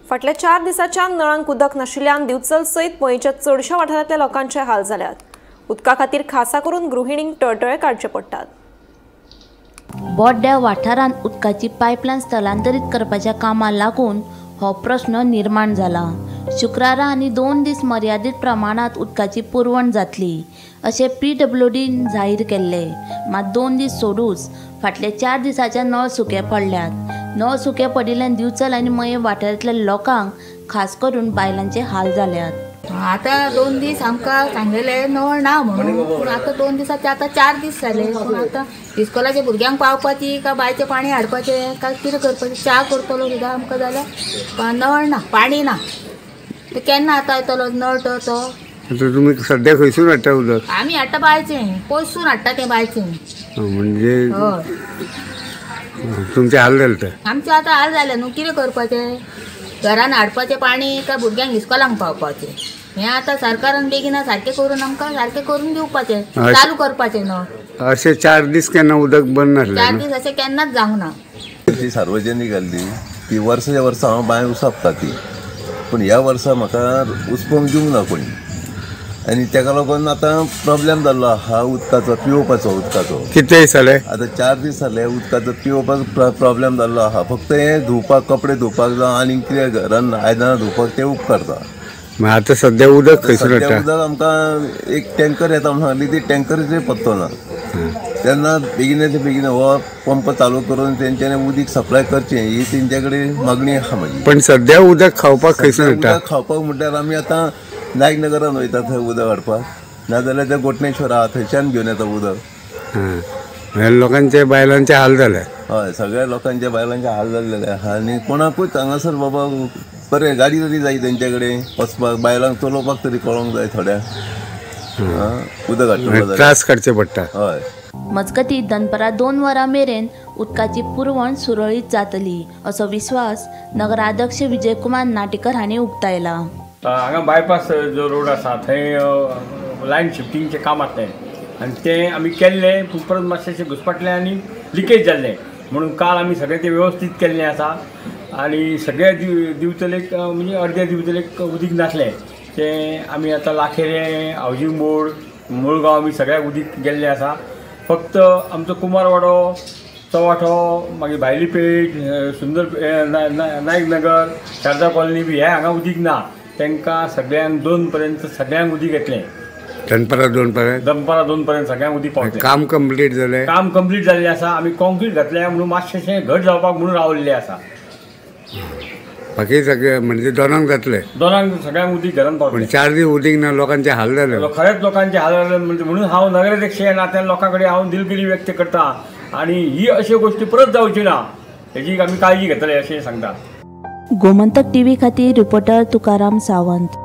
फाटल्या 4 दिसांच्या नळांक उदक नाशिल्ल्यान दिवचल सयत मयेंच्या चडशा वाठारांतल्या लोकांचे हाल जाल्यात. उदका खातीर खासा करून गृहिणींक टळटळे काडचे पडटात. बोड्ड्या वाठारांत उदकाची पायपलायन स्थलांतरीत करपाच्या कामाक लागून हो प्रश्न निर्माण जाला. शुक्रारा आनी 2 दीस मर्यादीत प्रमाणांत उदकाची पुरवण जातली अशें पीडब्ल्यूडीन जाहीर केल्लें. मात 2 दीस सोडूच फाटल्या 4 दिसांच्या नळ सुके पडल्यात. नळ सुके पडिल्ल्यान दिवचल आनी मयें वाठारांतल्या लोकांक खास करून बायलांचे हाल जाल्यात. आतां 2 दीस आमकां सांगलेले नळ ना म्हणून, पूण आतां 2 दिसाचे आतां 4 दीस जाले. पूण आतां इस्कोलाच्या भुरग्यांक पावपाची काय बायचें पाणी हाडपाचें काय कितें करपाचें, च्या करतलो सुद्दां आमकां जाल्यार नळ ना, पाणी ना. ते केन्ना आतां येतलो नळ तो तो तुमी सद्या खंयसून हाडटा उदक? आमी हाडटा बायचें, पयसून हाडटा तें बायचें. म्हणजे तुमचे हाल जाले ते? आमचे आतां हाल जाले न्हू, कितें करपाचें, घरान हाडपाचें पाणी काय भुरग्यांक इस्कोलांक पावपाचें. हें आतां सरकारान बेगिना सारकें करून आमकां सारकें करून दिवपाचें, चालू करपाचें नळ. अशें 4 दीस केन्ना उदक बंद नासलें? 4 दीस अशें केन्नाच जावंक ना. ती सार्वजनीक जाल्ली ती वर्साच्या वर्सा हांव बांय उसपता ती, पूण ह्या वर्सा म्हाका उसपोंक दिवंक ना कोणी आनी तेका लागून आतां प्रोब्लेम जाल्लो आहा उदकाचो, पिवपाचो उदकाचो. कितले दीस जाले? आतां 4 दीस जाले उदकाचो पिवपाचो प्रोब्लेम जाल्लो आहा. फक्त हें धुवपाक, कपडे धुवपाक जावं आनी कितें घरान आयदनां धुवपाक तें उपकारता. आतां सद्या उदक खंयसून हाडटा? उदक आमकां एक टँकर येता म्हणून सांगली, ती टँकराचेर पत्तो ना. तेन्ना बेगिनाच्या बेगीन हो पंप चालू करून तेंच्यांनी उदीक सप्लाय करचें ही तेंच्या कडेन मागणी आहा म्हाजी. पण सद्या उदक खावपाक खंयसून हाडटा? उदक खावपाक म्हणल्यार आमी आतां नायक नगरान वयता थंय उदक हाडपाक, नाजाल्यार ते गोटणेश्वर आहा थंयच्यान घेवन येता उदक. लोकांचे बायलांचे हाल जाले? हय, सगळ्या लोकांचे बायलांचे हाल जाल्लेले आहा आनी कोणाकूच हांगासर बाबा बरें गाडी तरी जाय तेंच्या कडेन वचपाक, बायलांक चलोवपाक तरी कळोंक जाय थोड्या उदक हाडटा त्रास काडचे पडटा. हय. मजगतीं दनपरां 2 वरां मेरेन उदकाची पुरवण सुरळीत जातली असो विस्वास नगराध्यक्ष विजयकुमार नाटेकर हांणी उक्तायला. हांगा बायपास जो रोड आसा थंय लायन शिफ्टिंगचें काम आसलें आनी तें आमी केल्लें, पूण परत मातशें घुसपटलें आनी लिकेज जाल्लें म्हणून काल आमी सगळें तें वेवस्थीत केल्लें आसा आनी सगळ्या दिवचलेक म्हणजे अर्द्या दिवचलेक उदीक नासलें तें आमी आतां लाखेरे, हावजींग बोर्ड, मुळगांव आमी सगळ्याक उदीक गेल्लें आसा. फक्त आमचो कुमारवाडो, चवाठो, मागीर भायली पेठ, सुंदर नायक नगर, शारदा कॉलनी बी हे हांगा उदीक ना. तांकां सगळ्यांक 2 पर्यंत सगळ्यांक उदीक येतलें. दनपरां 2 पर्यंत? दनपरां 2 पर्यंत सगळ्यांक उदीक पावतलें. काम कंप्लीट जालें? काम कंप्लीट जाल्लें आसा. आमी कॉन्क्रीट घातलें म्हणून मातशें घट जावपाक म्हणून रावल्लें आसा. बाकी सगळे म्हणजे दोनांक जातले? दोनांक सगळ्यांक उदीक घरान पावतलें. 4 दीस उदीक ना, लोकांचे हाल जाले. खरेंच लोकांचे हाल जाले म्हणून हांव नगराध्यक्ष ह्या नात्यान लोकां कडेन हांव दिलगिरी व्यक्त करता आनी ही अश्यो गोश्टी परत जावच्यो ना हेजी आमी काळजी घेतले अशें सांगता. गोमंतक टीव्ही खातीर रिपोर्टर तुकाराम सावंत.